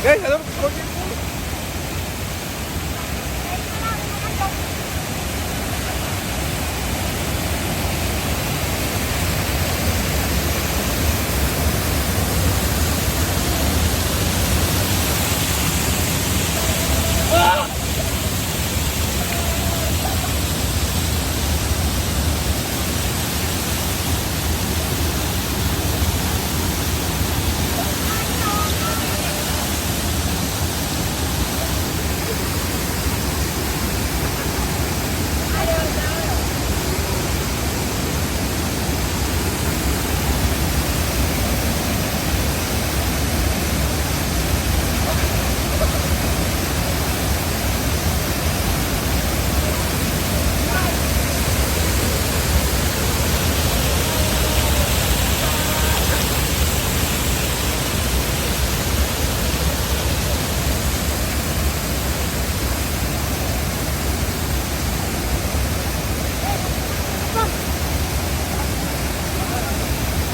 Guys, alam ko, Golden Falls.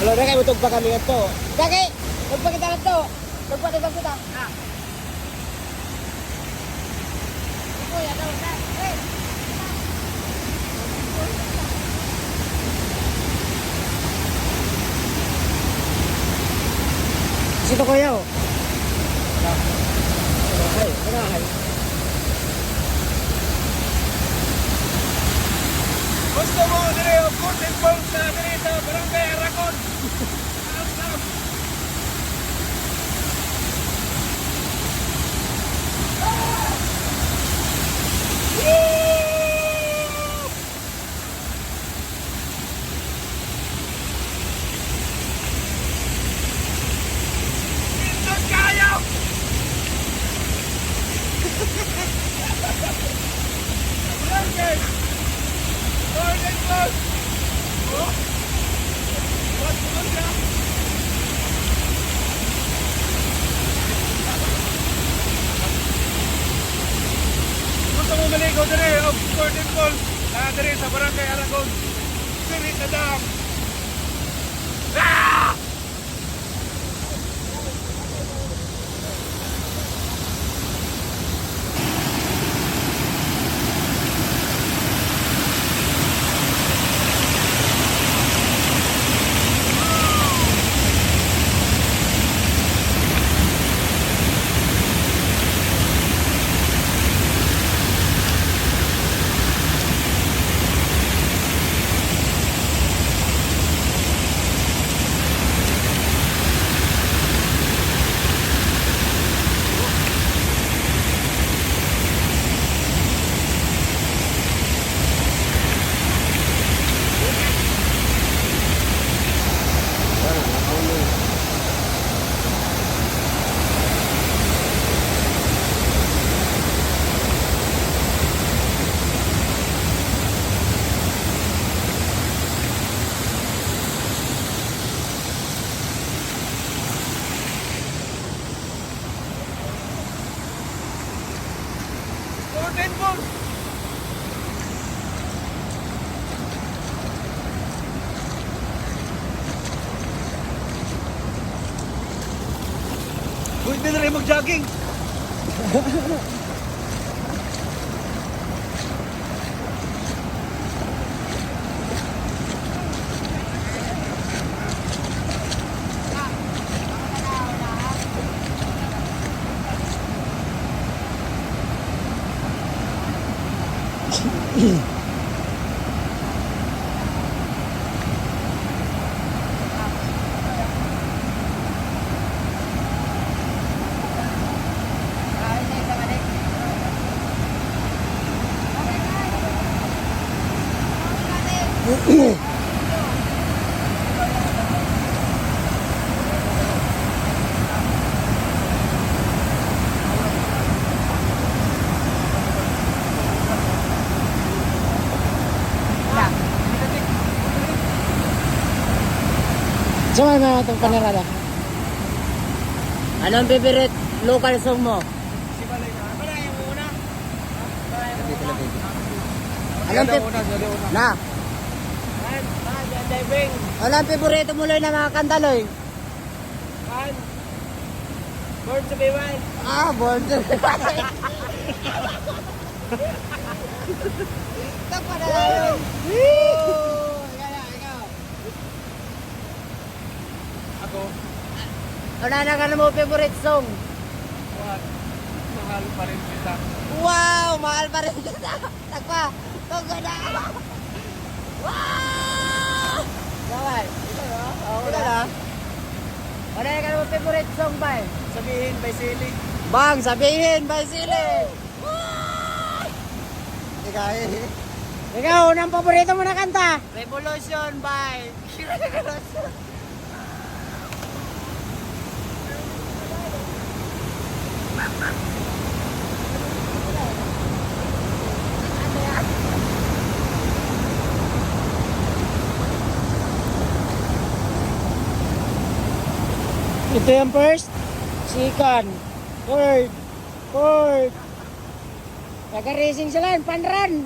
Wala na kayo, mutugpa kami ato. Kaki! Tugpa kita na to! Tugpa kita kita! Ah. Sito kuya oh. Ay, ay. Gusto mo dire og Golden Falls na dire sa Barangay Aragon. Pindot kayo! Barangay! Golden Falls! Oh! What siya? Gusto mo maligo dire og Golden Falls na dire sa Barangay Aragon. Diri sa dam. Ah! Golden Falls! Pwede na rin mag-jogging. Sama na itong panarada. Anong favorite local song mo? Anong Na? Anong favorite mo, Loy, na mga kanta, Loy? Born to be wild. Ah, born to be wild. Tagpa na lang yun. Woo! Ikaw na, ikaw. Ako, Wala na ka na mo favorite song. what? Mahal pa rin kita. Wow! Mahal pa rin kita. Tagpa! Tagpa na! Wow! Gaway. Ikaw na? Ikaw na? Wala ka na mo favorite song ba? Sabihin by Sili. Bang! Sabihin by Sili! Ikaw eh. Ikaw, unang paborito mo na kanta? Revolution by Ito yung first, second, third, fourth. Taga-racing sila, panran.